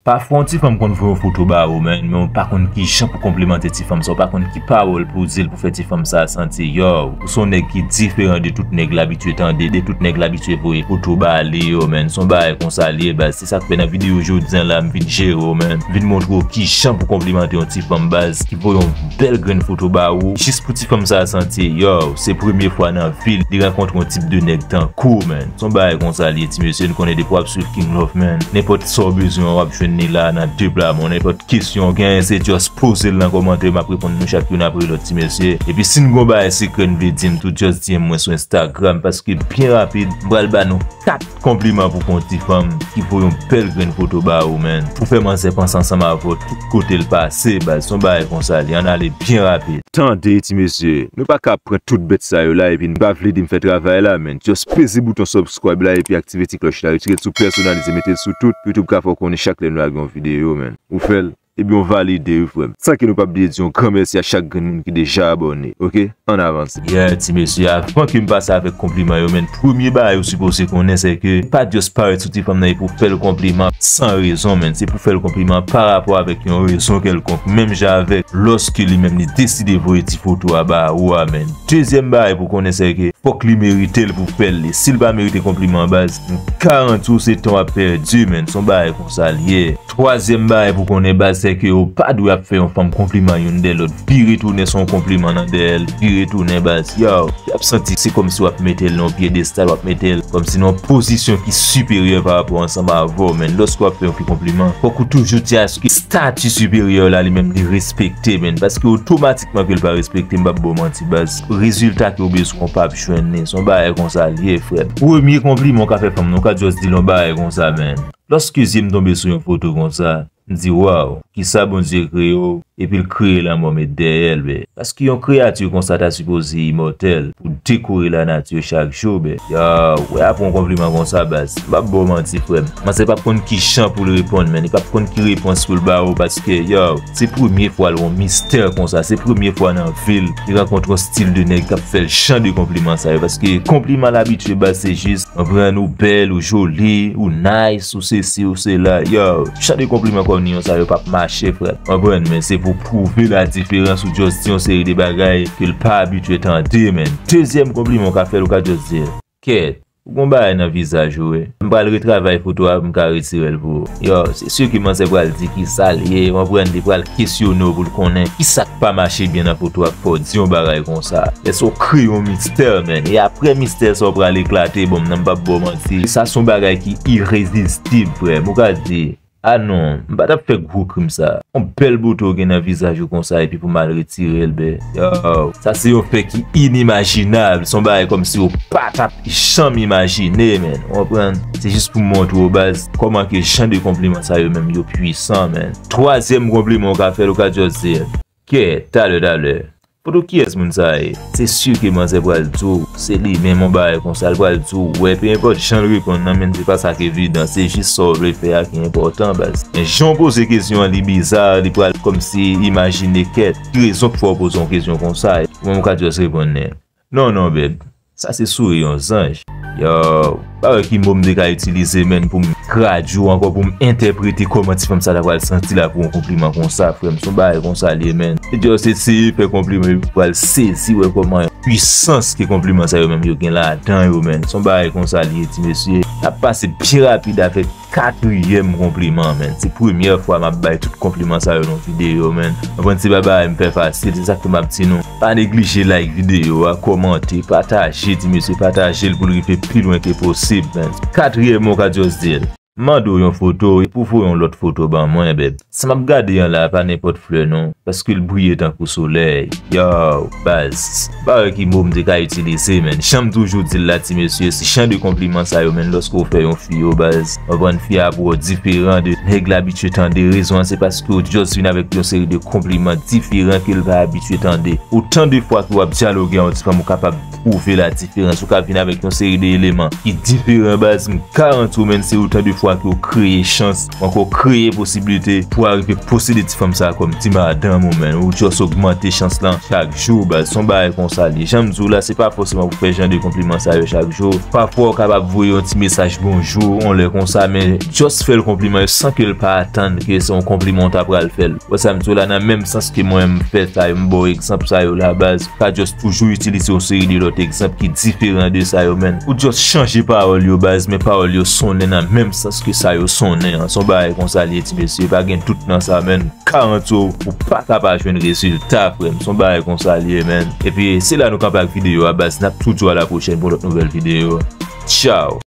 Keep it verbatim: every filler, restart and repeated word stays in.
Pafwa, yon ti fanm konn voye yon foto ba ou, man, men ou pa konn ki jan pou konplimante ti fanm sa, ou pa konn ki pawòl pou di l pou fè ti fanm sa a santi, yo, ou se yon nèg ki diferan de tout nèg l abitye tande, de tout nèg l abitye voye foto ba li yo, man. Se yon bagay konsa li ye, baz. Se sa k fè nan videyo jodi a la, m vin jere w, man. M vin montre w ki jan pou konplimante yon ti fanm, baz, ki voye yon bèl grenn foto ba ou, jis pou ti fanm sa a santi, yo, se premye fwa nan vi l li rankontre yon tip de nèg tankou w, man. Se yon bagay konsa li ye, ti mesye, n konnen depi w ap swiv King Love, man. Nenpòt sa w bezwen, w ap jwenn li la nan de bra men w. Nenpòt kesyon w genyen, se just poze l nan kòmantè, m ap reponn nou chak youn apre lòt, ti mesye. Epi si n gon bagay sekrè n vle di m tou, just D M mwen sou Instagram, paske byen rapid, m pral ba nou kat konpliman pou fè yon ti fanm ki voye yon bèl grenn foto ba ou, man. Pou fè manzè panse ansanm avè w tout kote l pase, baz. Se yon bagay konsa li, ann ale byen rapid. Tande, ti mesye, nou pa ka pran tout bèt sa yo la epi n pa vle di m fè travay la, man. Just peze bouton subscribe la epi aktive ti klòch la, retire l sou pèsonalize, mete l sou tout, pou YouTube ka fè w konnen chak lè nou lage yon videyo, man. Ou fè l, ebyen w valide wi, frè m. San ke nou p ap bliye di yon gran mèsi a chak grenn moun ki deja abòne, oke? Ann avanse. Yeah, ti mesye, avan ke m pase avèk konpliman yo, man, premye bagay ou sipoze konnen, se ke pa just parèt sou ti fanm nan epi w fè l konpliman san rezon, man. Se pou fè l konpliman pa rapò avèk yon rezon kèlkonk, menm jan avèk lòske li menm li deside voye ti foto a ba ou a, man. Dezyèm bagay pou konnen, se ke fòk li merite l pou fè l. Si l pa merite konpliman, baz, m garanti w se tan w ap pèdi, man. Se yon bagay konsa l ye. Twazyèm bagay pou konnen, baz, se ke ou pa dwe ap fè yon fanm konpliman youn dèyè lòt, vire tounen se yon konpliman nan dèyè l, vire tounen, baz. Yo, y ap santi se kòmsi w ap mete l nan yon pyedestal, w ap mete l kòmsi nan yon pozisyon ki siperyè pa rapò ansanm avè w, man. Lòske w ap fè yon fi konpliman, fòk ou toujou di aske stati siperyè w la li menm li respekte, man, paske otomatikman ke l pa respekte, m p ap ba w manti, baz. Rezilta ke w bezwen w p ap jwenn li. Se yon bagay konsa l ye, frè. Premye konpliman w ka fè fanm nan, w ka just di l yon bagay konsa, man. Lòske zye m tonbe sou yon foto konsa, m di, waw, kisa Bondye kreye w, epi l kreye lanmò met dèyè l, bè. Paske yon kreyati konsa ta sipoze imòtèl pou dekore lanati chak jou, bè. Yo, wè, apre yon konpliman konsa, baz, m p ap ba w manti, frè m. Manzè p ap konn ki jan pou l reponn, man. Li p ap konn ki repons pou l ba ou, paske, yo, se premye fwa l wè yon mistè konsa, se premye fwa nan vi l li rankontre yon stil de nèg k ap fè l jan de konpliman sa yo, paske konpliman l abitye, baz, se jis, konprann, ou bèl, ou joli, ou nice, ou sesi, ou sela. Yo, jan de konpliman kòm ni yon sa yo p ap mache, frè. Konprann, men se pou pwouve la diferans ou just di yon seri de bagay ke l pa abitye tande, man. Dezyèm konpliman w ka fè l, ou ka just di l, kèt, ou gon bagay nan vizaj ou, wi. M pral retravay foto a pou m ka retire l pou ou. Yo, se si ke manzè pral di kisa l ye, konprann, li pral kesyone w pou l konnen kisa k pa mache byen nan foto a k fè w di yon bagay konsa. Lè sa w kreye yon mistè, man. E apre mistè sa w pral eklate, bon, m nan m p ap ba w manti. Sa se yon bagay ki irezistib, frè m. Ou ka di, a non, m pa t ap fè gwo krim sa. Yon bèl bote w gen nan vizaj ou konsa, epi pou m al retire l, bè. Yo, sa se yon fè ki inimajinab. Se yon bagay kòmsi w pa t ap janm imajine, man. Ou konprann? Se jis pou m montre w, baz, kòman ke jan de konpliman sa yo menm yo pwisan, man. Twazyèm konpliman w ka fè l, ou ka just di l, kè, talè, talè. Foto kiyès moun sa ye? Se si ke manzè pral di w se li menm, yon bagay konsa, l pral di w, wè, pe enpòt jan l reponn nan, men se pa sa k evidan, se jis sa w vle fè a ki enpòtan, baz. Men jan w poze kesyon an, li biza, li pral kòmsi imajine, kèt, ki rezon k fè w poze yon kesyon konsa? Ou menm ou ka just reponn li, non, non, bèb. Sa se souri yon zanj. Yo, pa wè ki mo m te ka itilize, man, pou m tradui w ankò, pou m entèprete kòman ti fanm sa ta pral santi l apre yon konpliman konsa, frè m. Se yon bagay konsa li ye, man. Se just eseye fè konpliman, epi pral sezi wè kòman pwisans ke konpliman sa yo menm yo gen ladan yo, man. Se yon bagay konsa li ye, ti mesye. N ap pase byen rapid avèk katriyèm konpliman, man. Se premyè fwa m ap bay tout konpliman sa yo nan videyo, man. Konprann, se pa bagay m fè fasil, se sa k fè m ap di nou, pa neglije like videyo a, kòmante, pataje, ti mesye, pataje l pou l rive pi lwen ke posib, man. Katriyèm, ou ka just di l, mande w yon foto, epi w voye yon lòt foto ban mwen, bèb. Sa m ap gade an la, pa nenpòt flè non, paske l briye tankou solèy. Yo, baz, pa wè ki mo m te ka itilize, man. Jan m toujou di l la, ti mesye, se jan de konpliman sa yo, man, lòske w fè yon fi yo, baz. Konprann, fi a pou w diferan de nèg l abitye tande. Rezon an, se paske w just vin avèk yon seri de konpliman diferan ke l pa abitye tande. Otan de fwa ke w ap dyaloge a yon ti fanm, ou kapab twouve la diferans. Ou ka vin avèk yon seri de eleman ki diferan, baz. M garanti w, man, se otan de fwa Ou kreye chans, ou ankò kreye posiblite pou w rive posede ti fanm sa a kòm ti madanm ou, menn. Ou just ogmante chans lan chak jou, baz. Se yon bagay konsa li ye. Jan m di w la, se pa fòseman pou fè jan de konpliman sa yo chak jou. Pafwa, ou kapab voye yon ti mesaj bonjou, yon lè konsa, men just fè l konpliman yo san ke l pa atann ke se yon konpliman w ta pral fè l. Wè sa m di w la, nan menm sans ke mwen m fè sa yo, m ba w egzanp sa yo la, baz. Pa just toujou itilize yon seri de lòt egzanp ki diferan de sa yo, menn. Ou just chanje pawòl yo, baz, men pawòl yo sonnen nan menm sans ke sa yo sonnen an. Se yon bagay konsa li ye, ti mesye, pa gen dout nan sa, menn. Garanti w, ou pa ka pa jwenn rezilta, frè m. Se yon bagay konsa li ye, menn. Epi, se la nou kanpe ak videyo a, baz. N ap tou di w a la pwochèn pou lòt nouvèl videyo. Tchaw!